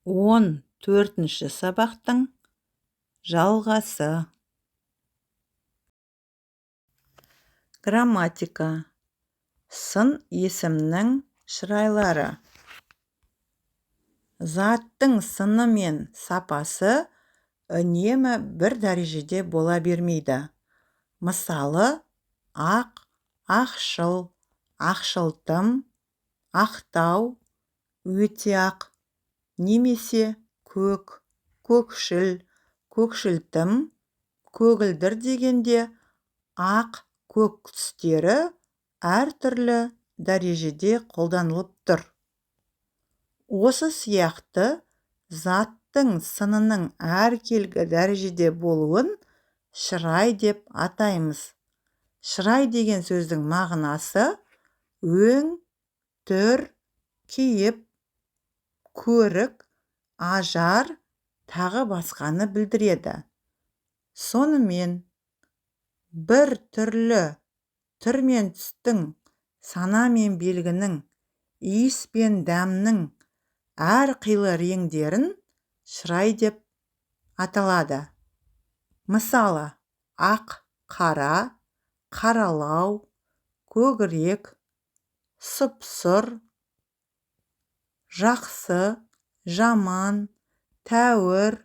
14-ші сабақтың жалғасы. Грамматика. Сын есімнің шырайлары. Заттың сыны мен сапасы үнемі бір дәрежеде бола бермейді. Мысалы, ақ, ақшыл, ақшылтым, ақтау, өте ақ, немесе көк, көкшіл, көкшілтім, көгілдір дегенде ақ, көк түстері әртүрлі дәрежеде қолданылып тұр. Осы сияқты заттың сынының әркелкі дәрежеде болуын шырай деп атаймыз. Шырай деген сөздің мағынасы өң, түр, кейіп, көрік, ажар, тағы басқаны білдіреді. Сонымен бір түрлі түр мен түстің, сана мен белгінің, иіс пен дәмнің әрқилы реңдерін шырай деп аталады. Мысалы, ақ, қара, қаралау, көкірек, сұп-сұр, жақсы, жаман, тәуір,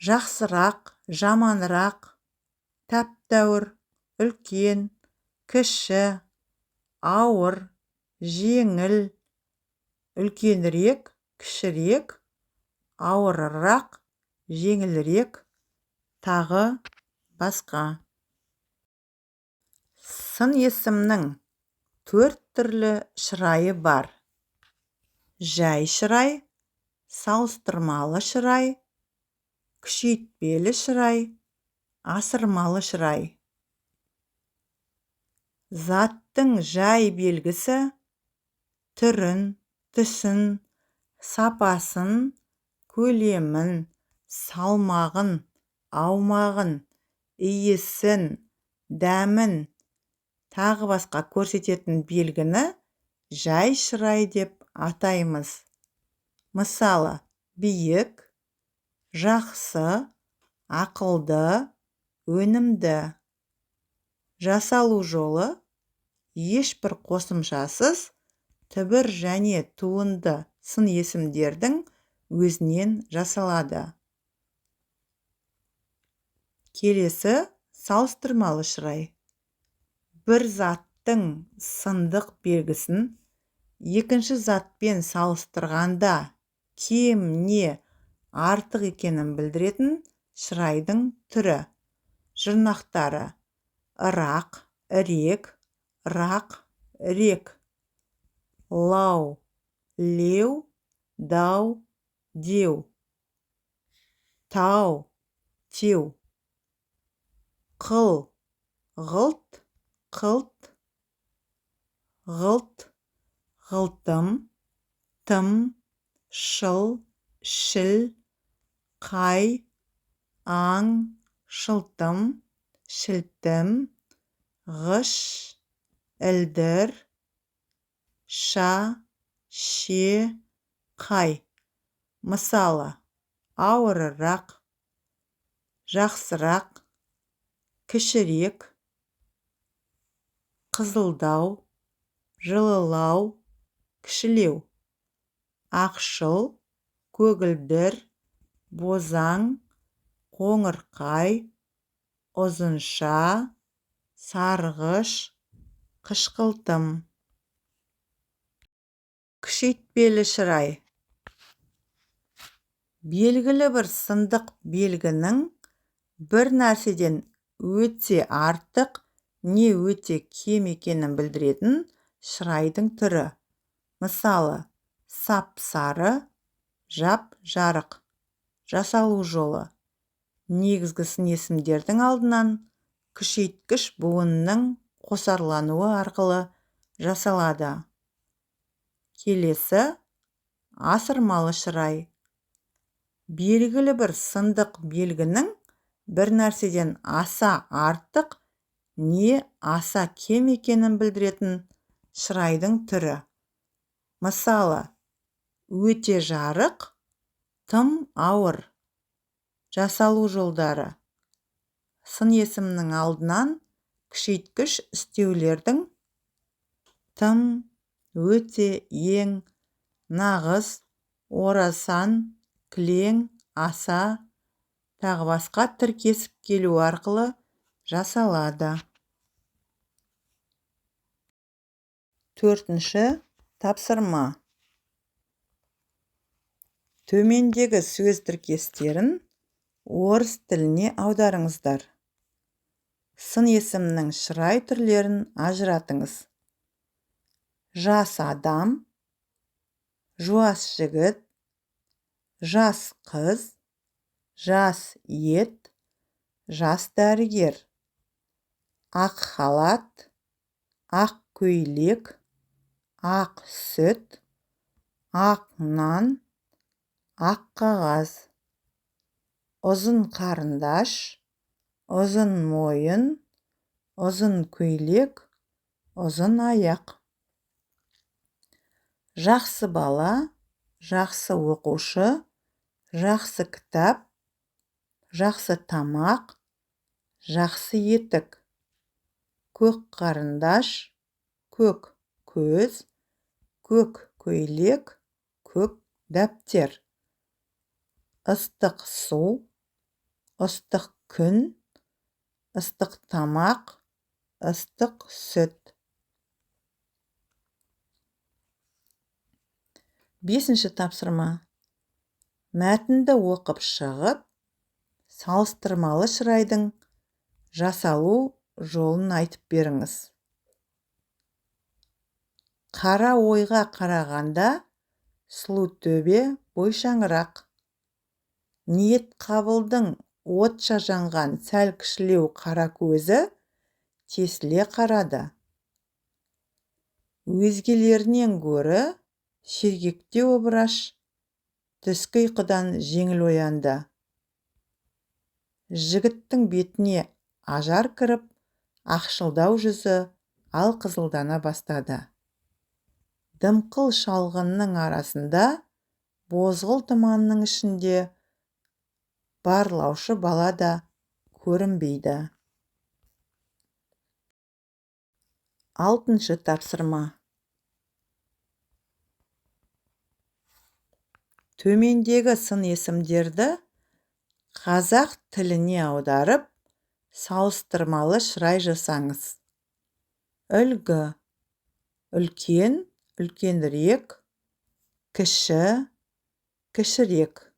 жақсырақ, жаманырақ, тәп-тәуір, үлкен, кіші, ауыр, жеңіл, үлкенірек, кішірек, ауырырақ, жеңілірек, тағы басқа. Сын есімнің төрт түрлі шырайы бар. Жай шырай, салыстырмалы шырай, күшейтпелі шырай, асырмалы шырай. Заттың жай белгісі түрін, түсін, сапасын, көлемін, салмағын, аумағын, иісін, дәмін, тағы басқа көрсететін белгіні жай шырай деп атаймыз. Мысалы, биік, жақсы, ақылды, өнімді. Жасалу жолы ешбір қосымшасыз түбір және туынды сын есімдердің өзінен жасалады. Келесі салыстырмалы шырай. Бір заттың сындық белгісін екінші затпен салыстырғанда кем не артық екенін білдіретін шырайдың түрі. Жұрнақтары: ырақ, ірек, рақ, рек, лау, леу, дау, деу, тау, теу, қыл, ғылт, қылт, ғылт, ғылтым, тым, шыл, шіл, қай, аң, шылтым, шілтім, ғыш, ілдір, ша, ше, қай. Мысалы, ауырырақ, жақсырақ, кішірек, қызылдау, жылылау, кішілеу, ақшыл, көгілдір, бозаң, қоңырқай, ұзынша, сарғыш, қышқылтым. Күшейтпелі шырай. Белгілі бір сындық белгінің бір нәрседен өте артық не өте кем екенін білдіретін шырайдың түрі. Мысалы, сап-сары, жап-жарық. Жасалу жолы негізгі сын есімдердің алдынан күшейткіш буынның қосарлануы арқылы жасалады. Келесі асырмалы шырай. Белгілі бір сындық белгінің бір нәрседен аса артық не аса кем екенін білдіретін шырайдың түрі. Мысалы, Өте жарық, тым ауыр. Жасалу жолдары. Сын есімнің алдынан күшейткіш үстеулердің тым, өте, ең, нағыз, орасан, кілең, аса, тағы басқа тіркесіп келу арқылы жасалады. Төртінші тапсырма. Төмендегі сөз тіркестерін орыс тіліне аударыңыздар. Сын есімнің шырай түрлерін ажыратыңыз. Жас адам, жуас жігіт, жас қыз, жас ет, жас дәрігер. Ақ халат, ақ көйлек, ақ сүт, ақ нан, ақ қағаз. Ұзын қарындаш, ұзын мойын, ұзын көйлек, ұзын аяқ. Жақсы бала, жақсы оқушы, жақсы кітап, жақсы тамақ, жақсы етік. Көк қарындаш, көк көз, көк көйлек, көк дәптер. Ыстық су, ыстық күн, ыстық тамақ, ыстық сүт. Бесінші тапсырма. Мәтінді оқып шығып, салыстырмалы шырайдың жасалу жолын айтып беріңіз. Қара ойға қарағанда сұлу төбе бойшаңырақ. Ниет қабылдың отша жанған сәл кішілеу қара көзі тесіле қарады. Өзгелерінен гөрі сергектеу Ыбыраш түскі ұйқыдан жеңіл оянды. Жігіттің бетіне ажар кіріп, ақшылдау жүзі алқызылдана бастады. Дымқыл шалғынның арасында, бозғыл тұманның ішінде барлаушы бала да көрінбейді. Алтыншы тапсырма. Төмендегі сын есімдерді қазақ тіліне аударып, салыстырмалы шырай жасаңыз. Үлгі: үлкен, үлкенірек, кіші, кішірек.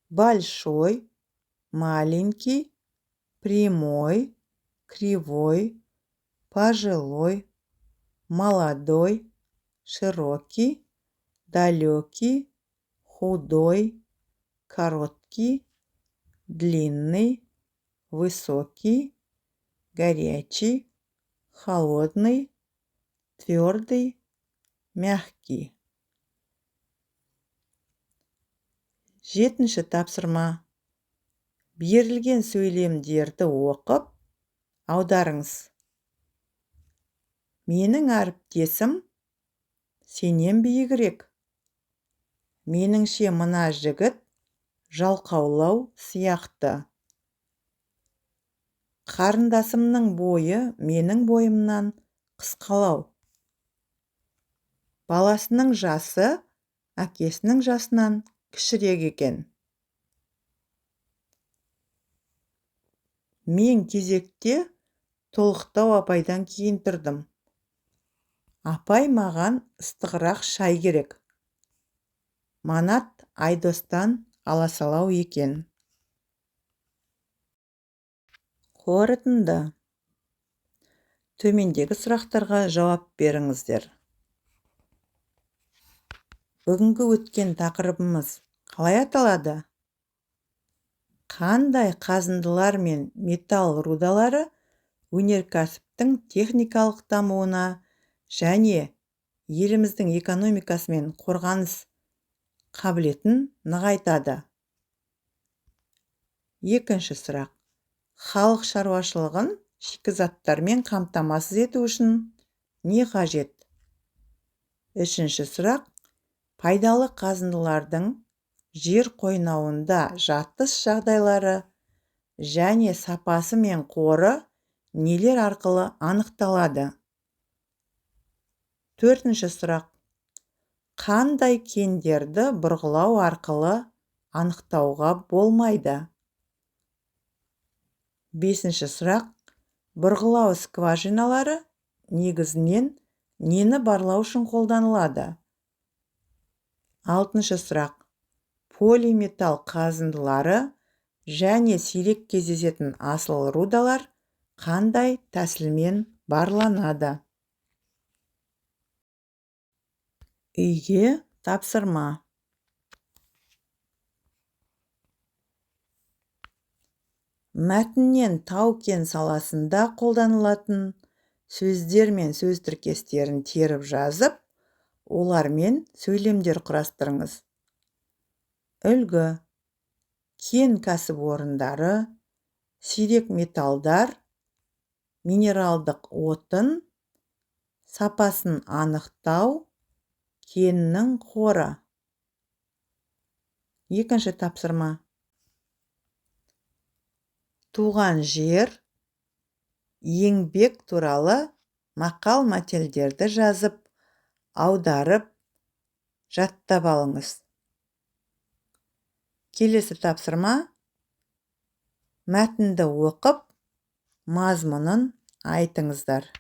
Большой, маленький, прямой, кривой, пожилой, молодой, широкий, далекий, худой, короткий, длинный, высокий, горячий, холодный, твердый, мягкий. Жетінші тапсырма. Берілген сөйлемдерді оқып, аударыңыз. Менің әріптесім сенен биігірек. Меніңше мына жігіт жалқаулау сияқты. Қарындасымның бойы менің бойымнан қысқалау. Баласының жасы әкесінің жасынан кішірек екен. Мен кезекте толықтау апайдан кейін тұрдым. Апай, маған ыстығырақ шай керек. Манат Айдостан аласалау екен. Қорытынды. Төмендегі сұрақтарға жауап беріңіздер. Бүгінгі өткен тақырыбымыз қалай аталады? Қандай қазындылар мен металл рудалары өнеркәсіптің техникалық дамуына және еліміздің экономикасы мен қорғаныс қабілетін нығайтады? Екінші сұрақ. Халық шаруашылығын шикізаттармен қамтамасыз ету үшін не қажет? Үшінші сұрақ. Пайдалы қазындылардың жер қойнауында жатыс жағдайлары және сапасы мен қоры нелер арқылы анықталады? Төртінші сұрақ. Қандай кендерді бұрғылау арқылы анықтауға болмайды? Бесінші сұрақ. Бұрғылау скважиналары негізінен нені барлау үшін қолданылады? Алтыншы сұрақ. Полиметалл қазындылары және сирек кездесетін асыл рудалар қандай тәсілмен барланады? Үйге тапсырма. Мәтіннен тау-кен саласында қолданылатын сөздер мен сөз тіркестерін теріп жазып, олармен сөйлемдер құрастырыңыз. Үлгі: кен кәсіпорындары, сирек металдар, минералдық отын, сапасын анықтау, кеннің қоры. Екінші тапсырма. Туған жер, еңбек туралы мақал-мәтелдерді жазып, аударып, жаттап алыңыз. Келесі тапсырма. Мәтінді оқып, мазмұнын айтыңыздар.